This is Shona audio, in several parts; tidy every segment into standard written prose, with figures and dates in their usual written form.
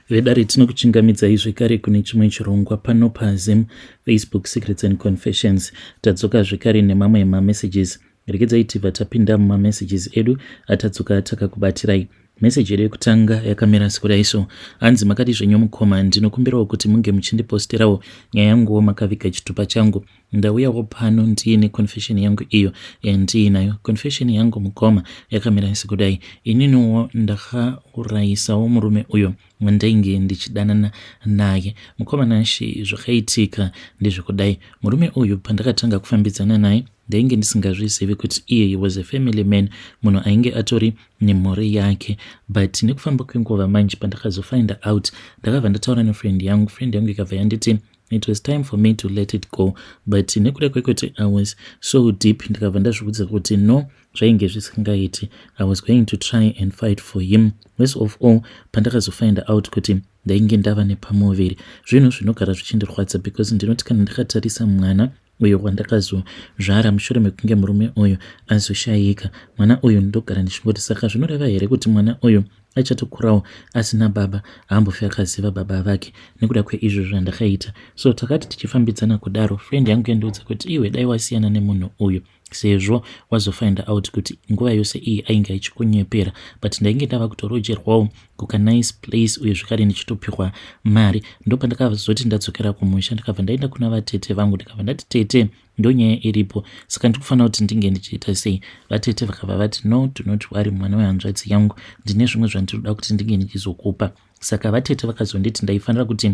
Vedare tinokuchingamidzai zvekare kune chimwe chirongwa pano paZim Facebook Secrets and Confessions. Tadzoka zvekare nemamwe mamessages. Regedzai tibva tapinda mumamessages edu atadzoka takakubatirai. Message yedu yekutanga yakamira sekudai so. Hanzi makadi zvenyu mukoma, ndinokumbirawo kuti munge muchindiposterawo nyaya yanguwo makaviga chitupa changu. Ndauyawo pano ndiine confession yangu iyo yandiinayo. Confession yangu mukoma yakamira sekudai. Ininiwo ndakaurayisawo murume uyo wandainge ndichidanana naye. Mukoma Nashe zvakaitika ndezvekudai. Murume uyu pandakatanga kufambidzana naye ndainge ndisingazvizivi kuti iye he was a family man, munhu ainge atori nemhuri yake. But nekufamba kwenguva manje pandakazofind out ndakabva ndataura nefriend yangu, friend yangu ikabva yanditi it was time for me to let it go, but nekuda kwekuti I was so deep ndikabva ndazviudza kuti no, zvainge zvisingaiti. I was going to try and fight for him. Worst of all, pandakazofind out kuti ndainge ndava nepamuviri, zvinhu zvinogara zvichindirwadza because ndinoti kana ndakatarisa mwana uyo wandakazozvara mushure mekunge murume uyu azoshayika, mwana uyu ndogara ndichingoti saka zvinoreva here kuti mwana uyu achatokurawo asina baba, haambofi akaziva baba vake nekuda kweizvo zvandakaita. So takati tichifambidzana kudaro, friend yangu yandiudza kuti iwe dai wasiyana nemunhu uyu sezvo wazofind out kuti nguva yose iyi ainge achikunyepera. But ndainge ndava kutorojerwawo kukanice place uye zvekare ndichitopihwa mari. Ndopandakazoti ndadzokera kumusha, ndikabva ndaenda kuna vatete vangu, ndikabva ndati tete, ndonyaya iripo, saka ndikufanira kuti ndinge ndichiita sei? Vatete vakabva vati no, do not worry mwana wehanzvadzi yangu, ndine zvimwe zvandinoda kuti ndinge ndichizokupa. Saka vatete vakazonditi ndaifanira kuti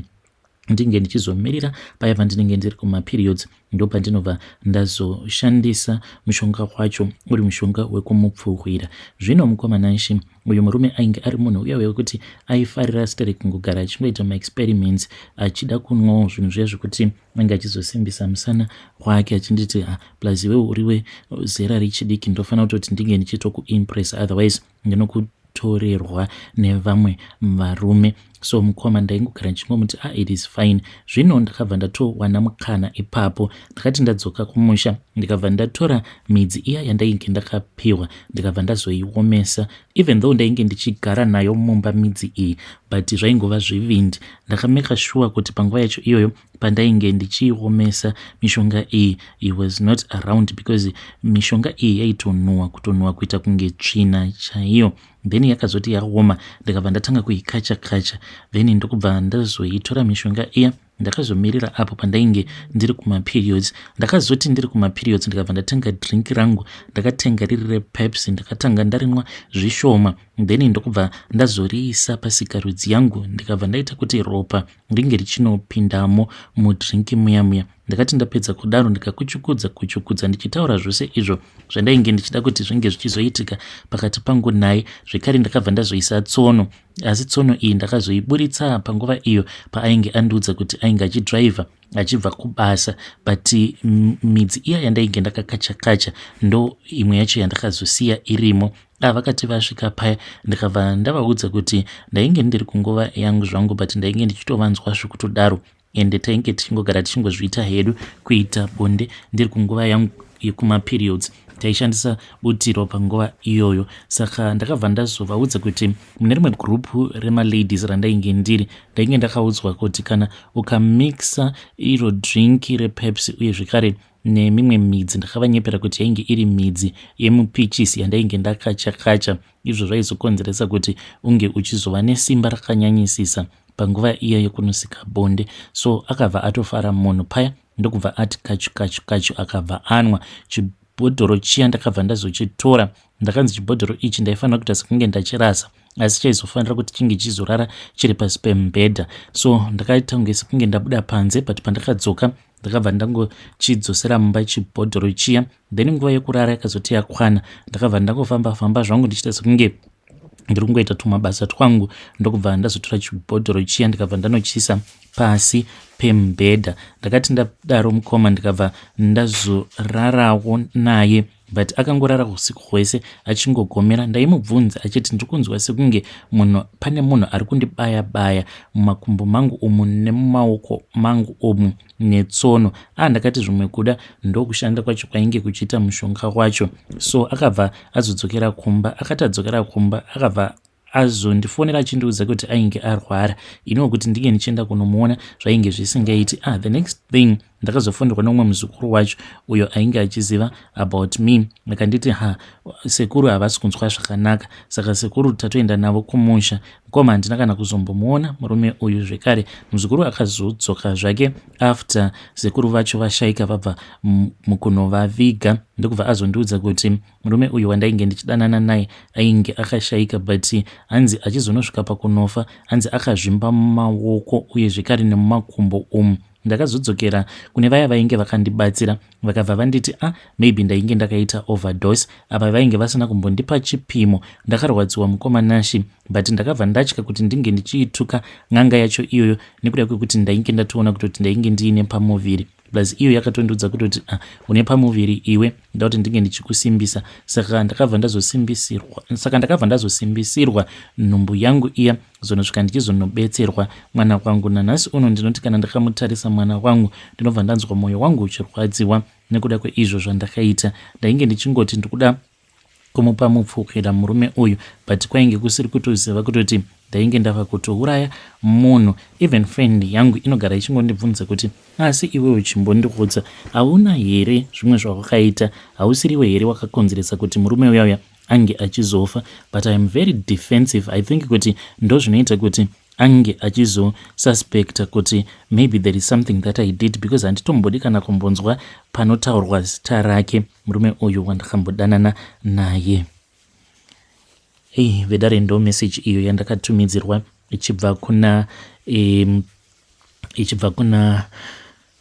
ndinge ndichizomirira paya pandinenge ndiri kumaperiods, ndopandinobva ndazoshandisa mushonga wacho uri mushonga wekumupfuhwira. Zvino mukoma Nashe, uyu murume ainge ari munhu uya wekuti aifarira sterek kungogara achingoita maexperiments, achida kunwawo zvinhu zviya zvekuti ange achizosimbisa musana wake, achinditi ah, plus iwewe uriwe zera rechidiki, ndofanira kutoti ndinge ndichitokuimpress, otherwise ndinokutorerwa nevamwe varume. So mukoma, ndaingogara ndichingomuti ah, it is fine. Zvino ndakabva ndatowana mukana ipapo. Ndakati ndadzoka kumusha, ndikabva ndatora midzi iya yandainge ndakapiwa, ndikabva ndazoiomesa. Even though ndainge ndichigara nayo mumba midzi iyi, but zvaingova zvivindi. Ndakameka sure kuti panguva yacho iyoyo pandainge ndichiiomesa mishonga iyi, he was not around, because mishonga iyi yaitonhuhwa, kutonhuhwa kuita kunge tsvina chaiyo. Then yakazoti yaoma, ndikabva ndatanga kuikacha kacha, then ndokubva ndazoitora mishonga iya. Ndakazomirira apo pandainge ndiri kumaperiods. Ndakazoti ndiri kumaperiods, ndikabva ndatenga drink rangu. Ndakatenga riri rePepsi. Ndakatanga ndarinwa zvishoma, then ndokubva ndazoriisa pasikarudzi yangu, ndikabva ndaita kuti ropa ringe richinopindamo mudrink muya muya. Ndakati ndapedza kudaro, ndikakuchukudza kuchukudza ndichitaura zvose izvo zvandainge ndichida kuti zvinge zvichizoitika pakati pangu naye. Zvekare ndakabva ndazoisa tsono, asi tsono iyi ndakazoiburitsa panguva iyo paainge andiudza kuti ainge achidhiraivha achibva kubasa. But midzi iya yandainge ndakakacha kacha ndo imwe yacho yandakazosiya irimo. Vakati vasvika paya, ndikabva ndavaudza kuti ndainge ndiri kunguva yangu zvangu, but ndainge ndichitovanzwa zvekutodaro, ende tainge tichingogara tichingozviita hedu kuita bonde ndiri kunguva yangu yekumaperiods. Taishandisa butiro panguva iyoyo. Saka ndakabva ndazovaudza kuti mune rimwe gurupu remaladies randainge ndiri, ndainge ndakaudzwa kuti kana ukamixa iro drink rePepsi uye zvekare nemimwe midzi, ndakavanyepera kuti yainge iri midzi yemupichisi yandainge ndakacha-kacha, izvo zvaizokonzeresa kuti unge uchizova nesimba rakanyanyisisa panguva iya yekunosika bonde. So akabva atofara munhu paya, ndokubva ati kachu kachu kachu, akabva anwa chibhodhoro chiya. Ndakabva ndazochitora. Ndakanzi chibhodhoro ichi ndaifanira kuita sekunge ndachirasa, asi chaizofanira kuti chinge chizorara chiri pasi pemubhedha. So ndakaita kunge sekunge ndabuda panze, but pandakadzoka ndakabva ndangochidzosera mumba chibhodhoro chiya. Then nguva yekurara yakazoti yakwana, ndakabva ndangofamba famba zvangu ndichiita sekunge ndiri kungoita tumabasa twangu, ndokubva ndazotora chibhodhoro chiya, ndikabva ndanochiisa pasi pemubhedha. Ndakati ndadaro mukoma, ndikabva ndazorarawo naye, but akangorara usiku hwese achingogomera. Ndaimubvunza achiti ndiri kunzwa sekunge munhu, pane munhu ari kundibaya baya mumakumbo mangu umu nemumaoko mangu umu netsono. A, ndakati zvimwe kuda ndokushanda kwacho kwainge kuchiita mushonga wacho. So akabva azodzokera kumba. Akati adzokera kumba, akabva Azondifonera achindiudza kuti ainge arwara, iniwo kuti ndinge ndichienda kunomuona zvainge zvisingaiti. Ah, the next thing, ndakazofonerwa neumwe muzukuru wacho uyo ainge achiziva about me, akanditi, "Ha, sekuru havasi kunzwa zvakanaka, saka sekuru tatoenda navo kumusha." Mukoma, handina kana kuzombomuona murume uyu zvekare. Muzukuru akazodzoka zvake after sekuru vacho vashaika, vabva mukunovaviga, ndokubva azondiudza kuti murume uyu wandainge ndichidanana naye ainge akashaika, but hanzi achizonosvika pakunofa, hanzi akazvimba mumaoko uye zvekare nemumakumbo umu. Ndakazodzokera kune vaya vainge vakandibatsira, vakabva vanditi, "A ah, maybe ndainge ndakaita overdose." Apa vainge vasina kumbondipa chipimo. Ndakarwadziwa, mukoma Nashi, but ndakabva ndatya kuti ndinge ndichiituka n'anga yacho iyoyo, nekuda kwekuti ndainge ndatoona kutoti ndainge ndiine pamuviri. Plus iyo yakatondiudza kutoti, "Ah, une pamuviri iwe, nda kuti ndinge ndichikusimbisa." Saka ndakabva ndazosimbisirwa nhumbu yangu iya, zonosvika ndichizonobetserwa mwana wangu. Nanhasi uno ndinoti kana ndakamutarisa mwana wangu, ndinobva ndanzwa mwoyo wangu uchirwadziwa nekuda kweizvo zvandakaita. Ndainge ndichingoti ndikuda kumupa mupfukira murume uyu, but kwainge kusiri kutoziva kutoti ndainge ndava kutouraya munhu. Even friend yangu inogara ichingondibvunza kuti, "Asi iwe uchimbondiudza, hauna here zvimwe zvawakaita? Hausiriwe here wakakonzeresa kuti murume uyauya ange achizofa?" But I am very defensive. I think kuti ndo zvinoita kuti ange achizosuspecta kuti maybe there is something that I did, because handitombodi kana kumbonzwa panotaurwa zita rake murume uyu wandakambodanana naye. Ei, vedare, ndo message iyo yandakatumidzirwa ichibva kuna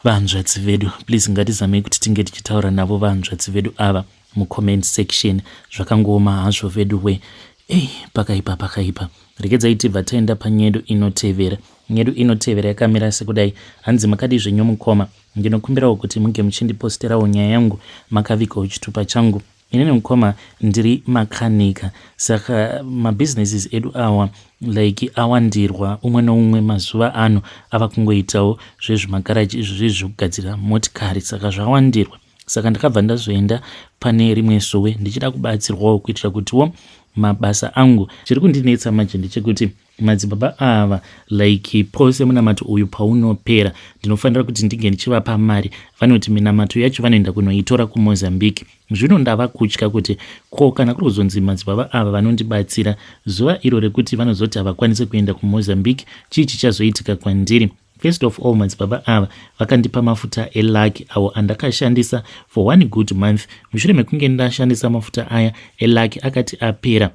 vanzvadzi vedu. Please, ngatizamei kuti tinge tichitaura navo vanzvadzi vedu ava mucomment section. Zvakangooma hazvo vedu we. Ei, pakaipa, pakaipa. Regedzai tibva taenda panyedu inotevera. Nyedu inotevera yakamira sekudai. Hanzi, "Makadi zvenyu mukoma? Ndinokumbirawo kuti munge muchindiposterawo nyaya yangu makavigawo chitupa changu. Inini mukoma ndiri makanika, saka mabusinesses edu awa like awandirwa. Umwe neumwe mazuva ano ava kungoitawo zvezvimagaraji izvo zvezvi zvekugadzira motikari, saka zvawandirwa. Saka ndakabva ndazoenda pane rimwe sowe ndichida kubatsirwawo kuitira kutiwo mabasa angu. Chiri kundinetsa manje ndechekuti madzibaba ava, like pose munamato uyu paunopera, ndinofanira kuti ndinge ndichivapa mari. Vanoti minamato yacho vanoenda kunoitora kuMozambique. Zvino ndava kutya kuti ko kana kuri kuzonzi madzibaba ava vanondibatsira, zuva iro rekuti vanozoti havakwanisi kuenda kuMozambique, chii chichazoitika kwandiri? First of all, madzibaba ava vakandipa mafuta eluck awo andakashandisa for one good month. Mushure mekunge ndashandisa mafuta aya eluck, akati apera,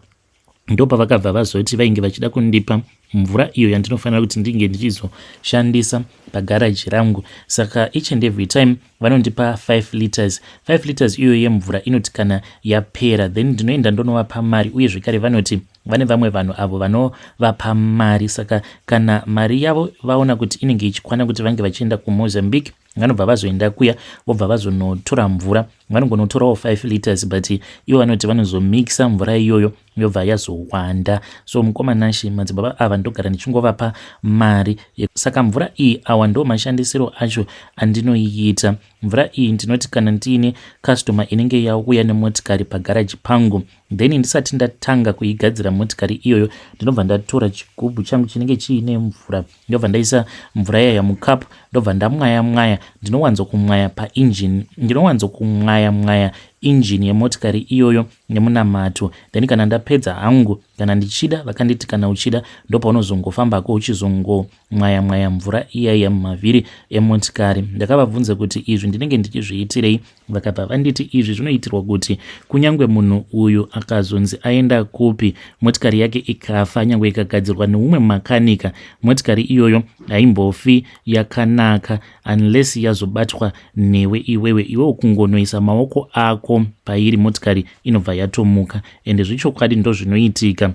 ndopavakabva vazoti vainge vachida kundipa mvura iyo yandinofanira kuti ndinge ndichizoshandisa pagaraji rangu. Saka each and every time vanondipa 5 liters. 5 liters iyo yemvura inoti kana yapera, then ndinoenda ndonovapa mari. Uye zvekare vanoti vane vamwe vanhu avo vanovapa mari, saka kana mari yavo vaona kuti inenge ichikwana kuti vange vachienda kuMozambique, vanobva vazoenda kuya, vobva vazonotora mvura. Vanongonotorawo 5 liters, but ivo vanoti vanozomixa mvura iyoyo, yobva yazowanda. So mukoma Nashi, madzibaba ava ndogara ndichingovapa mari. Saka mvura iyi, awa ndo mashandisiro acho andinoiita. Mvura iyi, ndinoti kana ndiine customer inenge yauya nemotikari pagaraji pangu, then ndisati ndatanga kuigadzira motikari iyoyo, ndinobva ndatora chigubhu changu chinenge chiine mvura, ndobva ndaisa mvura iyaya mukapu, ndobva ndamwaya mwaya. Ndinowanzokumwaya painjini, ndinowanzokumwaya mwaya injini yemotikari iyoyo nemunamato. Then kana ndapedza hangu, kana ndichida, vakanditi kana uchida, ndopaunozongofambako uchizongomwaya mwaya mvura iyaiya mumavhiri emotikari. Ndakavabvunza kuti izvi ndinenge ndichizviitirei, vakabva vanditi izvi zvinoitirwa kuti kunyange munhu uyu akazonzi aenda kupi, motikari yake ikafa, nyange ikagadzirwa neumwe makanika, motikari iyoyo haimbofi yakanaka unless yazobatwa newe iwewe. Iwewe kungonoisa maoko ako pairi, motikari inobva yatomuka. Ende zvechokwadi ndo zvinoitika.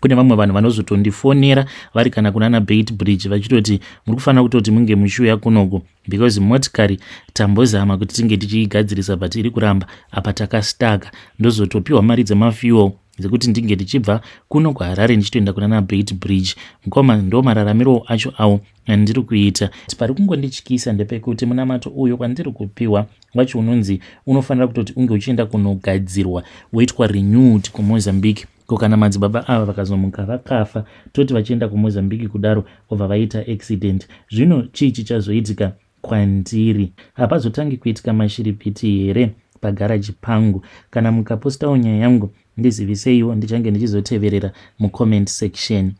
Kune vamwe vanhu vanozotondifonera vari kana kunana Beitbridge vachitoti, 'Muri kufanira kutoti munge muchiuya kunoku because motikari tambozama kuti tinge tichiigadzirisa, but iri kuramba, apa takastaka.' Ndozotopiwa mari dzemafuel dzekuti ndinge ndichibva kuno kuHarare ndichitoenda kunana Beitbridge. Mukoma, ndo mararamiro acho awo andiri kuita. Pari kungondityisa ndepekuti munamato uyu kwandiri kupiwa wacho unonzi unofanira kutoti unge uchienda kunogadzirwa, woitwa renewed kuMozambique. Ko kana madzibaba ava vakazomuka vakafa, toti vachienda kuMozambique kudaro vobva vaita accident, zvino chii chichazoitika kwandiri? Hapazotangi kuitika mashiripiti here pagaraji pangu? Kana mukapostawo nyaya yangu ndiziviseiwo, ndichange ndichizoteverera mucomment section.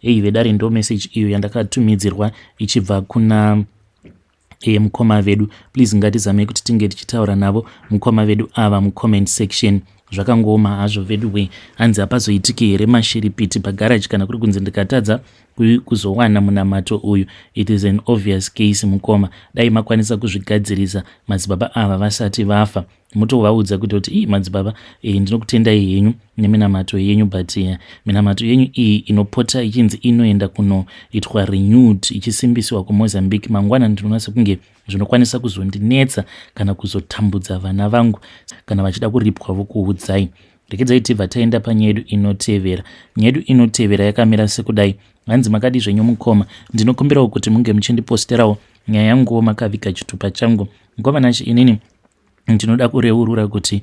Ei vedare, ndo message iyo yandakatumidzirwa ichibva kuna mukoma vedu. Please ngatizamei kuti tinge tichitaura navo mukoma vedu ava mucomment section. Zvakangooma hazvo vedu we. Hanzi hapazoitiki here mashiripiti pagaraji kana kuri kunzi ndikatadza kuzowana munamato uyu? It is an obvious case, mukoma. Dai makwanisa kuzvigadzirisa madzibaba ava vasati vafa, mutovaudza kuti ii madzibaba, ndinokutendai henyu neminamato yenyu, but minamato yenyu iyi inopota ichinzi inoenda kunoitwa renewed, ichisimbisiwa kuMozambique, mangwana ndinoona sekunge zvinokwanisa kuzondinetsa kana kuzotambudza vana vangu. Kana vachida kuripwa vokuudzai. Rekedzai tibva taenda panyaya yedu inotevera. Nyaya yedu inotevera yakamira sekudai. Hanzi, "Makadi zvenyu mukoma? Ndinokumbirawo kuti munge muchindiposterawo nyaya yanguwo makaviga chitupa changu. Mukoma Nachi, inini ndinoda kureurura kuti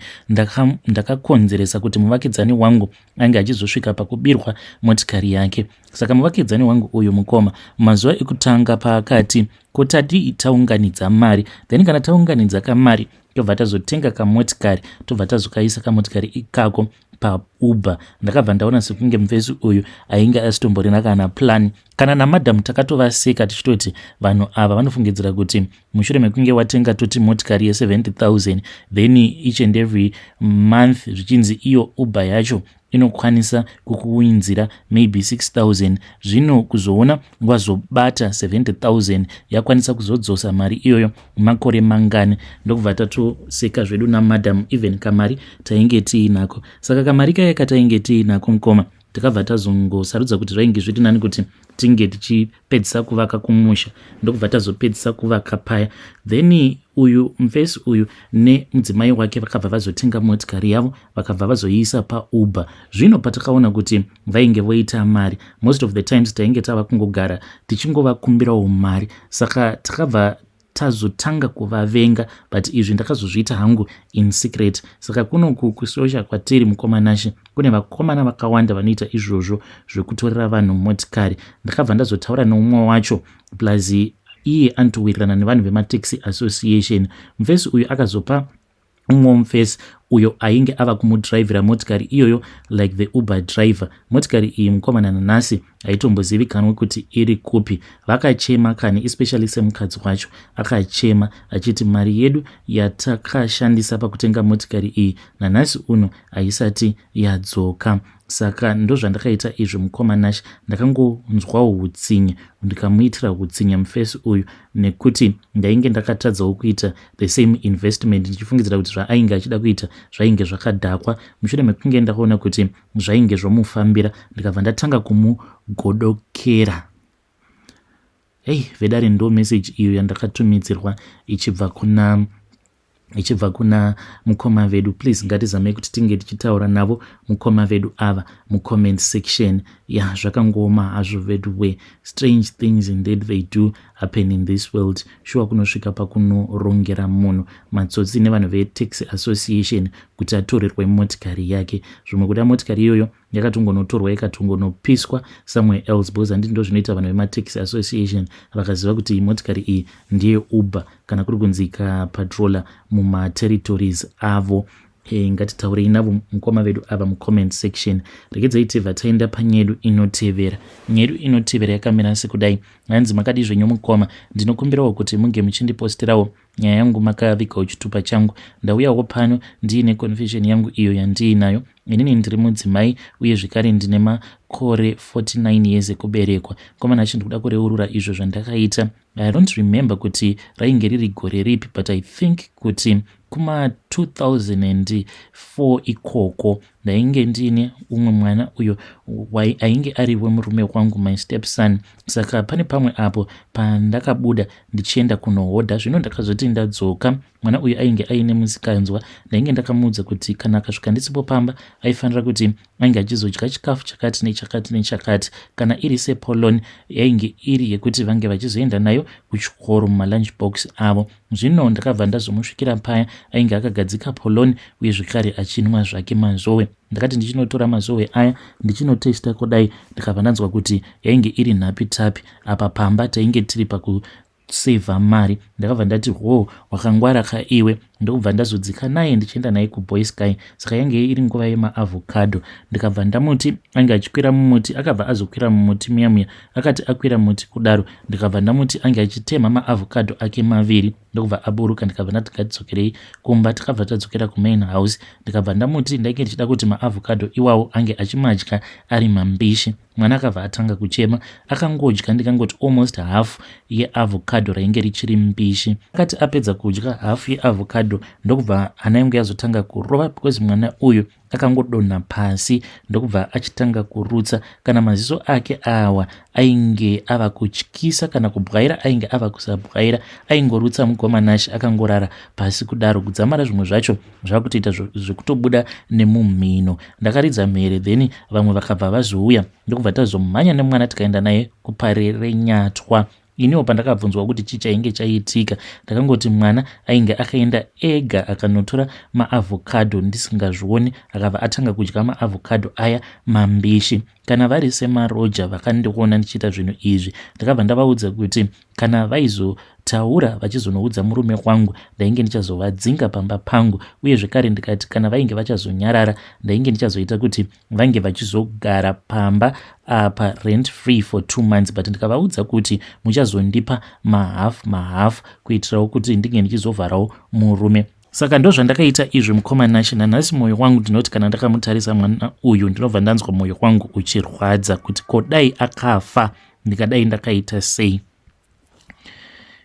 ndakakonzeresa kuti muvakidzani wangu ange achizosvika pakubirwa motikari yake. Saka muvakidzani wangu uyu, mukoma, mazuva ekutanga paakati kotadii taunganidza mari, then kana taunganidza kamari tobva tazotenga kamotikari, tobva tazokaisa kamotikari ikako paUber, ndakabva ndaona sekunge mufesi uyu ainge asitomborina kana plan kana namadhamu. Takatovaseka tichitoti vanhu ava vanofungidzira kuti mushure mekunge watenga, toti motikari ye70 000, then each and every month zvichinzi iyo Uber yacho inokwanisa kukuunzira maybe 6000, zvino kuzoona wazobata 70 000 yakwanisa kuzodzosa mari iyoyo makore mangani?" Ndokubva tatoseka zvedu namadam. Even kamari tainge tiinako, saka kamari kaya katainge tiinako, mukoma, takabva tazongosarudza kuti zvainge zviri nani kuti tinge tichipedzisa kuvaka kumusha. Ndokubva tazopedzisa kuvaka paya, then uyu mufesi uyu nemudzimai wake vakabva vazotenga motikari yavo, vakabva vazoiisa paUber. Zvino patakaona kuti vainge voita mari, most of the times tainge tava kungogara tichingovakumbirawo mari, saka takabva tazotanga kuvavenga. But izvi ndakazozviita hangu in secret. Saka kunoku kusosha kwatiri, mukoma Nashe, kune vakomana vakawanda vanoita izvozvo zvekutorera vanhu motikari. Ndakabva ndazotaura neumwe wacho, plus iye anotowirirana nevanhu vemataxi association. Mufesi uyu akazopa umwe mufesi uyo ainge ava kumudhiraivhira motikari iyoyo like the Uber driver. Motikari iyi, mukomana, nanhasi haitombozivikanwe kuti iri kupi. Vakachema kani, especially semukadzi wacho akachema achiti mari yedu yatakashandisa pakutenga motikari iyi nanhasi uno haisati yadzoka. Saka ndozvandakaita izvo, mukoma Nash. Ndakangonzwawo utsinye, ndikamuitira utsinye mufesi uyu nekuti ndainge ndakatadzawo kuita the same investment, ndichifungidzira kuti zvaainge achida kuita zvainge zvakadhakwa. Mushure mekunge ndakaona kuti zvainge zvomufambira, ndikabva ndatanga kumugodokera. Hei vedare, ndo message iyo yandakatumidzirwa ichibva kuna mukoma vedu. Please ngatizamei kuti tinge tichitaura navo mukoma vedu ava mucomment section. Ya, zvakangooma hazvo vedu we. Strange things indeed, they do happen in this world. Shuwa, kunosvika pakunorongera munhu matsotsi nevanhu vetaxi association kuti atorerwe motikari yake. Zvimwe kuda motikari iyoyo yakatongonotorwa, ikatongonopiswa somewhere else, because handiti ndo zvinoita vanhu vemataxi association vakaziva kuti motikari iyi ndeye Uber kana kuri kunzi ikapatrola mumaterritories avo? Ngatitaurei navo mukoma vedu ava mucomment section. Regedzai tibva taenda panyedu inotevera. Nyedu inotevera yakamira sekudai. Hanzi, "Makadi zvenyu mukoma? Ndinokumbirawo kuti munge muchindiposterawo nyaya yangu makavigawo chitupa changu. Ndauyawo pano ndiine confession yangu iyo yandiinayo. Inini ndiri mudzimai uye zvekare ndine makore 49 years ekuberekwa. Komana, achi ndikuda kureurura izvo zvandakaita. I don't remember kuti rainge riri gore ripi, but I think kuti kuma 2004 ikoko ndainge ndiine umwe mwana uyo ainge ari wemurume wangu, my step son. Saka pane pamwe apo pandakabuda ndichienda kunohodha. Zvino ndakazoti ndadzoka, mwana uyu ainge aine musikanzwa. Ndainge ndakamuudza kuti kana akasvika ndisipo pamba, aifanira kuti Ainge achizodya chikafu chakati nechakati nechakati. Kana iri sepolon, yainge iri yekuti vange vachizoenda nayo kuchikoro mumalunch box avo. Zvino ndakabva ndazomusvikira paya ainge akagadzika polon uye zvekare achinwa zvake mazowe. Ndakati ndichinotora mazowe aya ndichinotesta kudai, ndikabva ndanzwa kuti yainge iri nhapi tapi. Apa pamba tainge tiri pakusevha mari. Ndakabva ndati, "Ho, wakangwara ka iwe." Ndokubva ndazodzika naye ndichienda naye kuBoy Sky. Saka yange iri nguva yemaavocado. Ndikabva ndamuti ange achikwira mumuti. Akabva azokwira mumuti muya muya. Akati akwira muti kudaro, ndikabva ndamuti ange achitema maavocado ake maviri, ndokubva aburuka. Ndikabva ndati, "Ngatidzokerei kumba." Takabva tadzokera kumain house. Ndikabva ndamuti ndainge ndichida kuti maavocado iwawo ange achimadya ari mambishi. Mwana akabva atanga kuchema. Akangodya, ndikangoti almost half yeavocado rainge richiri mbishi. Akati apedza kudya hafu yeavocado, ndokubva hana yangu yazotanga kurova, because mwana uyu akangodonha pasi, ndokubva achitanga kurutsa. Kana maziso ake awa ainge ava kutyisa, kana kubwaira ainge ava kusabwaira. Aingorutsa mukomanashi akangorara pasi kudaro, kudzamara zvimwe zvacho zvava kutoita zvekutobuda nemumhino. Ndakaridza mhere, then vamwe vakabva vazouya, ndokubva tazomhanya nemwana tikaenda naye kuParerenyatwa. Iniwo pandakabvunzwa kuti chii chainge chaitika, ndakangoti mwana ainge akaenda ega akanotora maavocado ndisingazvioni, akabva atanga kudya maavocado aya mambishi. Kana vari semaroja vakandiona ndichiita zvinhu izvi, ndakabva ndavaudza kuti kana vaizotaura vachizonoudza murume wangu, ndainge ndichazovadzinga pamba pangu. Uye zvekare ndikati kana vainge vachazonyarara, ndainge ndichazoita kuti vange vachizogara pamba apa rent free for 2 months, but ndikavaudza kuti muchazondipa mahafu mahafu, kuitirawo kuti ndinge ndichizovharawo murume. Saka ndo zvandakaita izvi, mukoma Nashe. Nanhasi mwoyo wangu, ndinoti kana ndakamutarisa mwana uyu, ndinobva ndanzwa mwoyo wangu uchirwadza kuti kodai akafa, ndikadai ndakaita sei?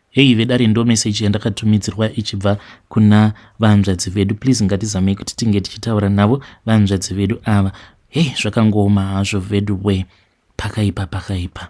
Hei vedare, ndo meseji yandakatumidzirwa ichibva kuna vanzvadzi vedu. Please, ngatizamei kuti tinge tichitaura navo vanzvadzi vedu ava. Hei, zvakangooma hazvo vedu we, pakaipa, pakaipa.